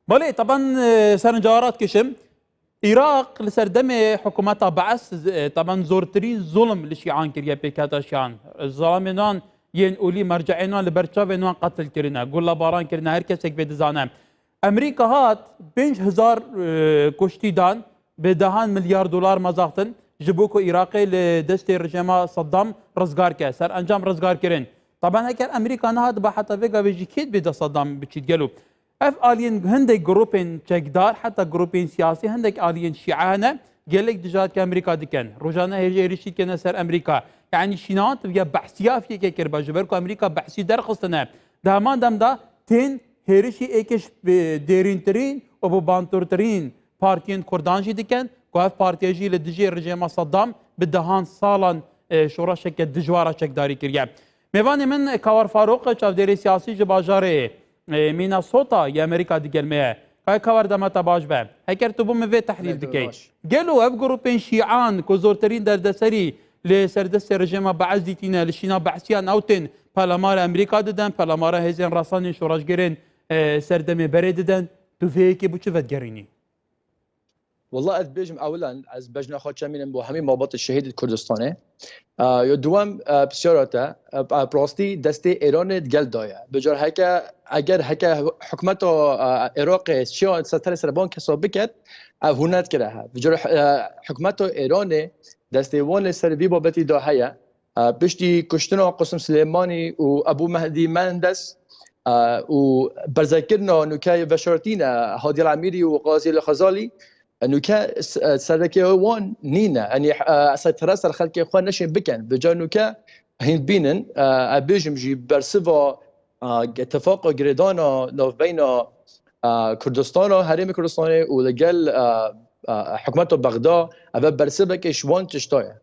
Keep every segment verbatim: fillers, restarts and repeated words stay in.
Belê, taban, e, serinca rat kişim. Iraq li ser demê hikûmeta Bees, e, taban zortirîn zulm li şîan kiriye, pêketa şîan. Zelamên wan yên olî, merceên wan li ber çavên wan qetil kirine, gulla baran kirine, her kesek vê dizane. Amerîka hat pênc hezar, e, kuştî dan, bi dehan milyar dolar mezaxtin, ji bo ku Iraqê li destê rejêma Saddam rizgar ke, ser encam rizgar kirin. Taban heker Amerîka nehat ba heta vê gavê jî kêt bê de Saddam biçît gelo. Ev aliyên hindek grûpên çekdar, heta grûpên siyasî, hindek aliyên şîe hene, gelek dijatke Amerîka dikin. Rojane hêj êrişî dikene ser Amerîka. Yanî şînahan tiviya behsiya fiyeke kiriba, ji ber ku Amerîka behsî derxistine. Di heman dem de tên hêrişî êkiş bi dêrîntirîn û bi banturtirîn partiyên Kurdan jî dikin, ku ev partiye jî li dijî rejêma Saddam bi dehan salan, e, şoreşeke dijwara çekdarî kiriye. Mêvanê min Kawar Farûq, çavdêrê siyasî ji bajarê, e, Minnesota yê Amerîka digel me ye. Kay Kawar, dema te baş be. Heker tu bo min vê tehlîl dikey. Gelo ev grûpên şîan ku zortirîn derdeserî li ser destê rejêma Bees dîtîne, li şîna Beesiyan ew tên pelemara Amerîka didin, pelemara hêzên rasan ên şoreşgerên, e, serdemê berê didin. Tu vê yekê bo çi vedigerînî? Wela ez dibêjim ewilan, ez bejna xwe çemînim bo hemî malbatê şehîd di Kurdistanê. E, yo duwem, e, pisyara te, e, bi rastî destê Îranê di gel de ye. Bicar heke, eger heke hikûmeta, e, Iraqê şiya seterê ser van kesa biket, ev hûn nedikire he. Bicar, e, hikûmeta Îranê destê wan li ser vî babetî de heye. E, piştî kuştina Qasim Silêmanî û Ebû Mehdî Mendes, e, û berzekirina nûke veşartîne Hadî Emîrî û Qazî Xezalî, e, nûke s-, e, serekê wan nîne. Yanî, e, seytera ser xelkê xwe neşên bikin. Vêca nûke hîn bînin, e, e, bêjim jî bersiva, e, tifaqa girêdana navbeyna, e, Kurdistana, Herêmê Kurdistanê û li gel, e, e, hikûmeta Bexda, ev bersiveke ji wan tişta ye.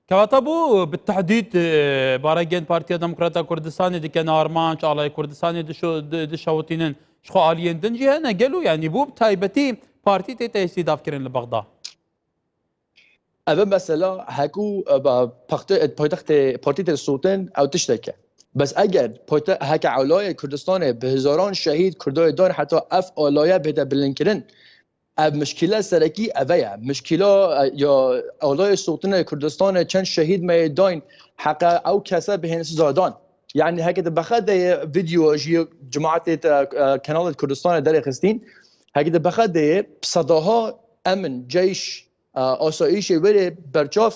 Kewata bû bi tehdîd, e, baregên Partiya Demokrata Kurdistanê dikin armanc, alaya Kurdistanê dişo-, di-, dişewitînin. Ji xwe aliyên din jî hene gelo, yanî bû bi taybetî partî tête îstîdafkirin li Bexda. Ev mesela hekû, e, ba-, paxte-, paytextê partî tê sotin ew tiştek e. Bes eger payte-, heke alayê Kurdistanê bi hezaran şehîd Kurdayê dan heta ev alaye bête bilindkirin, ev mişkîla serekî eve ye. Mişkîla, e, ya alayê sotinê Kurdistanê çend şehîd me yê dayîn heqe ew kese bihên siza dan. Yanî heke di bexedeyê video jî cemaetê te, e, kenalê Kurdistanê derê xistîn, heke di bexedeyê bi sedaha emin, ceyş, e, asayîşê wê rê berçav,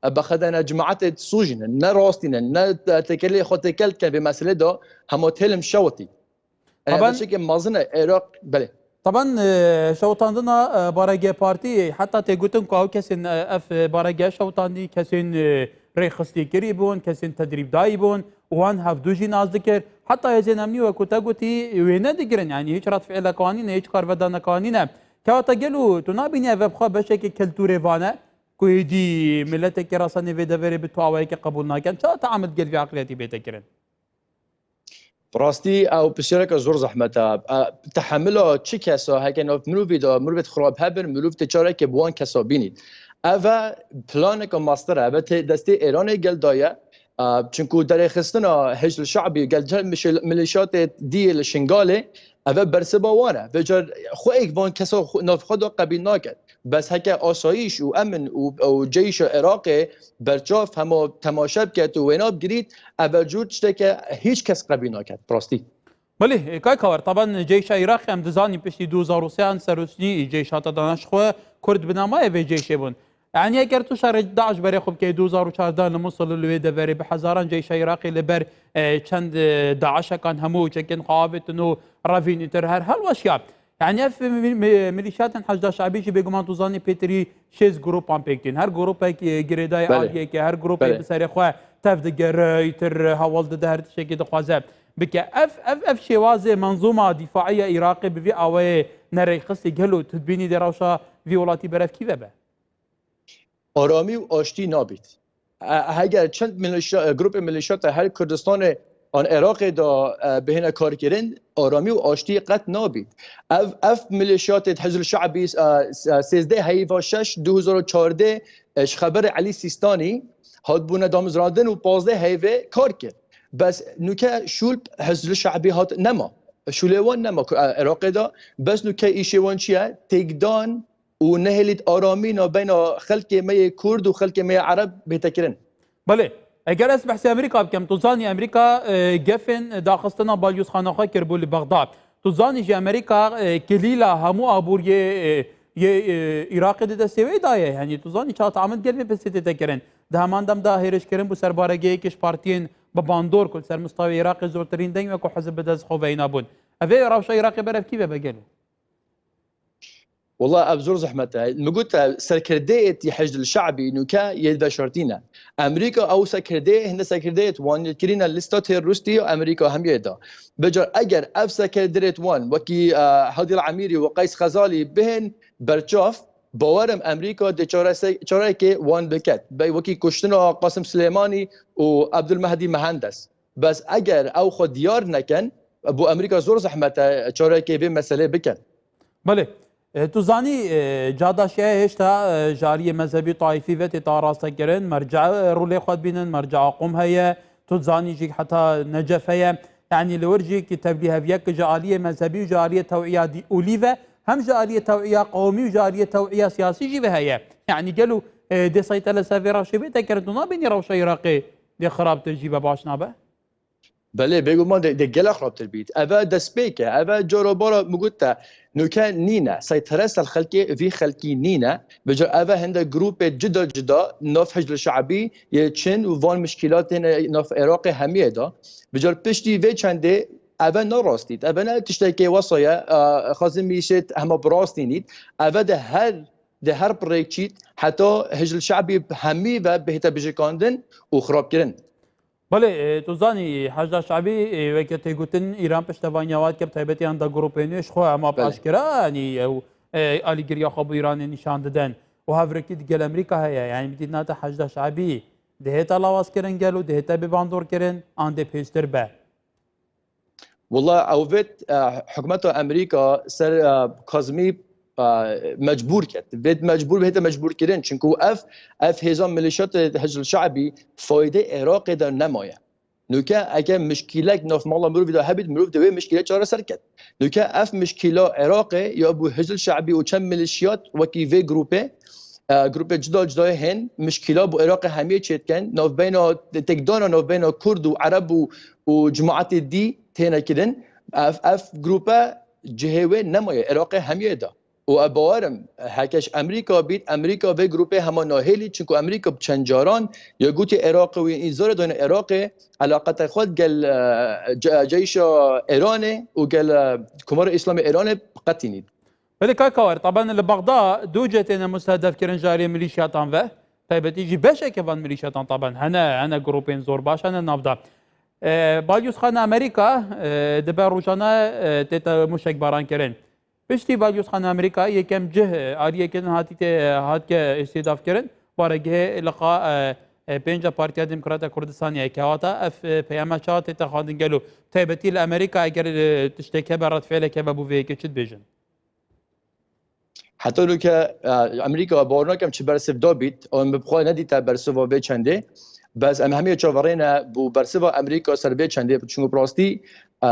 e, bexedene cemaetê sojîne, ne rastîne, ne, e, têkelê xwe têkel dikin vê meselê de, hema têlim şewitî. E, Taban, beşeke mezin e, Iraq, belê. Taban, e, şewitandina, e, barege partî, heta tê gotin ku ew kesên, e, ev, e, barege şewitandî, kesên, e, rêxistî kirî bûn, kesên tedrîbdayî bûn, û wan hevdu jî nas dikir. Heta hêzên emnî, wekû te gotî, wê nedigirin, yanî hîç redfîleke wan nîne, hîç karvedaneke wan nîne. Kewata gelo tu nabînî ev bi xwe beşeke kultûrê van e, ku êdî miletekî rasanê vê deverê bi tu awayekê qebûl nakin? Çawa te amid gel vî eqliyetî bête kirin? Bi rastî ew pisyareke zor zehmet e. E, tehemila çi kesa heke nav mirovî de, mirovê xirab hebin, mirov tê çareke bi wan kesa bînît. Ev e planeke mastir e, ev e tê destê Îranê gel daye. E, çinku derêxistina Hizb el-Şe'bî gel cem mişil-, milîşatê diyê li Şingalê, ev e bersiva wan e. Vêcar xwe êk van kesa xwe, nav xwe de qebîl naket. Bes heke asayîş û emin û, û ceyşa Iraqê berçav hema temaşe biket û wêna bigirît, ev cûr tişteke hîç kes qebîl naket, bi rastî. Belê, e, Kay Kawar, taban ceyşa Iraqê em dizanîn piştî du hezar û sê an serosnî ceyş hate dana ji xwe, Kurd bi namayê vê ceyşê bûn. Yanî eger tu şerê DAIŞ berê xwe bikey du hezar û çardeh li Musul û li wê deverê bi hezaran ceyşa Iraqê li ber, e, çend, e, DAIŞekan hemû çekên xwe avêtin û revîn îtir her hilweşiya. Yanî ev mi-, mi-, milîşatên Heşda Şe'bî jî bêguman tu zanî pêtirî şêst grûpan pêk tîn. Her grûpek, e, girêdayê Belê. aliyekê, her grûpê Belê. bi serê xwe tev digere, îtir heval dide, her tiştekî dixwaze bike. Ev, ev, ev şêwazê menzûma dîfaî ya Iraqê bi vî awayê nerêxistî gelo tu dibînî dê rewşa vî welatî berev kî vebe? Aramî û aştî nabît. E, heger çend milîşa-, e, grûpê milîşata her Kurdistanê an Iraqê de, e, bihêne karkirin, aramî û aştî qet nabît. Ev, ev milîşatê Hizb el-Şe'bî, e, s-, e, sêzdeh heyva şeş du hezar û çardeh, e, ji xeberê Elî Sîstanî hatbûne damezrandin û pazdeh heyvê kar kir. Bes nûke şûl Hizb el-Şe'bî hat nema. Şûlê wan nema ku-, e, Iraqê de, bes nûke îşê wan çi ye? Têkdan û nehêlît aramî navbeyna xelkê me yê Kurd û xelkê me yê Ereb bête kirin. Belê, eger ez behsê Amerîka bikim, tu zanî Amerîka, e, gefên daxistina balyozxana xwe kiribû li Bexdad. Tu zanî jî Amerîka, e, kilîla hemû aboriyê, e, yê, e, Iraqê di destê wê de ye. Yanî tu zanî çawa teamîn gel vê pirsê tête kirin. Di heman dem de hêrişkirin bû ser baregeheke ji partiyên bi bandor ku li ser mistawê Iraqê zortirîn deng wekî hizb bi dest xwe veyna bûn. Ev ê rewşa Iraqê ber ev kî vebe gelo? Wela ev zor zehmet e. Min got te serkirdeyêt yê Hişdil Şe'bî nûke yê veşartî ne. Amerîka ew serkirdeyê hinde serkirdeyêt wan yê kirîne lîsta terorîstî ya Amerîka hemiyê de. Bicar eger ev serkirdeyêt wan wekî, e, Hadî Emîrî û Qeys Xezalî bihên berçav, bawer im Amerîka dê çarese-, çarekê wan biket. Bey wekî kuştina Qasim Silêmanî û Abdulmehdi Mehendes. Bes eger ew xwe diyar nekin, bo Amerîka zor zehmet e çarekê vê meselê bikin. Belê. E, tu zanî, e, Cihada Şiya hêşta, e, ji aliyê mezhebî û taîfî ve tête arastekirin, merca, e, rolê xwe dibînin, merca Qum heye, tu zanî jî heta Necef heye. Yanî li wir jî ki tevlîheviyek ji aliyê mezhebî û ji aliyê tew'iya dî-, olî ve, hem ji aliyê tew'iya qewmî û ji aliyê tew'iya siyasî jî ve heye. Yanî gelo, e, dê seytele ser vê rewşê bête kirin, tu nabînî rewşa Iraqê dê xirabtir jî be, baş nabe? Belê, bêguman dê, dê gelek xirabtir bît. Ev e destpêk e, ev e carobara min got te, nûke nîne. Seytere ser xelkê vî xelkî nîne. Bicar ev e hinde grûpê cida cida nav Hişdil Şe'bî yê çin û van mişkîlatên nav Iraqê hemiyê de. Bicar piştî vê çendê ev e ne rastît. Ev e ne tiştekê wesa ye, e, xwazim îşêt hema bi rastî nît. Ev e de her, de her bi rêk çît, heta Hişdil Şe'bî hemî ve bihête bijikandin û xirabkirin. Belê, e, tu zanî, Hişda Şe'bî, e, weke tê gotin, Îran piştevaniya wan dike, bi taybetî yan da grûpên nû, ji xwe hema bi Belê. aşkera, yanî ew, e, alîgiriya xwe bo Îranê nîşan didin. Û hevrikî digel Amerîka heye, yanî bi dîtina te Hişda Şe'bî dihête lawazkirin gelo, dihête bêbandorkirin, an dê pêştir be? Wela ew vêt, e, hikûmeta Amerîka ser, e, Kazimî, e, mecbûr ket. Vêt mecbûr, vête mecbûrkirin. Çinku ev, ev hêza milîşyatê Hişdil Şe'bî faydê Iraqê de nemaye. Nûke eke mişkîlek nav mala mirovî de hebît, mirov dê wê mişkîle çareser ket. Nûke ev mişkîla Iraqê ya bo Hişdil Şe'bî û çend milîşyat wekî vê grûpê, e, grûpê cida cidayê hên mişkîla bo Iraqê hemiyê çêdikin. Navbeyna têkdana navbeyna Kurd û Ereb û, û cemaetê dî têne kirin. Ev, ev grûpe cihê wê nemaye Iraqê hemiyê de. Û ez bawer im, heke ji Amerîka bît, Amerîka vê grûpê hema nahêlî, çinku Amerîka bi çend caran ya gotî Iraqê û yên îzarê dayne Iraqê, eleqeta xwe gel, e, ce-, ceyşa Îranê û gel, e, Komara Îslamê Îranê biqetînît. Belê kaka war, taban li Bexda du cih têne mustehedef kirin ji aliyê milîşyatan ve. Taybetî jî beşeke van milîşyatan taban hene, hene grûpên zor baş hene nav de. E, balyozxana Amerîka, e, dibe rojane, e, tête mûşekbaran kirin. Piştî balyozxana Amerîka yekem cih, e, aliyeke din hatî tê, e, hatike îstîhdafkirin. Baregehê liqa, e, e, pênc a Partiya Demokrata Kurdistanê ye. Kewata ev, e, peyama çawa tête xwendin gelo? Taybetî li Amerîka eger, e, tiştek hebe, redfe'lek hebe bo vê yekê çi dibêjin? Heta nûke, e, Amerîka bawer nakim çi bersiv da bît, em bi xwe nedîte bersiva vê çendê. Bes em hemî çaverêne bo bersiva Amerîka ser vê çendê, çunku bi rastî, e,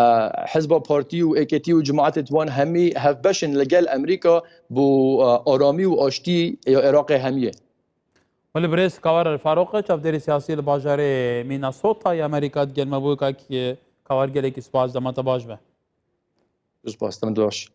hizba partî û êketî û cemaetê wan hemî hevbeş in li gel Amerîka bo, e, aramî û aştî ya Iraqê hemiyê. Belê birêz Kawar El Faruq, çavdêrê siyasî li bajarê Minnesota ya Amerîka digel me bû, kak, e, Kawar gelekî spas, dema te baş be. Spas, dema te baş.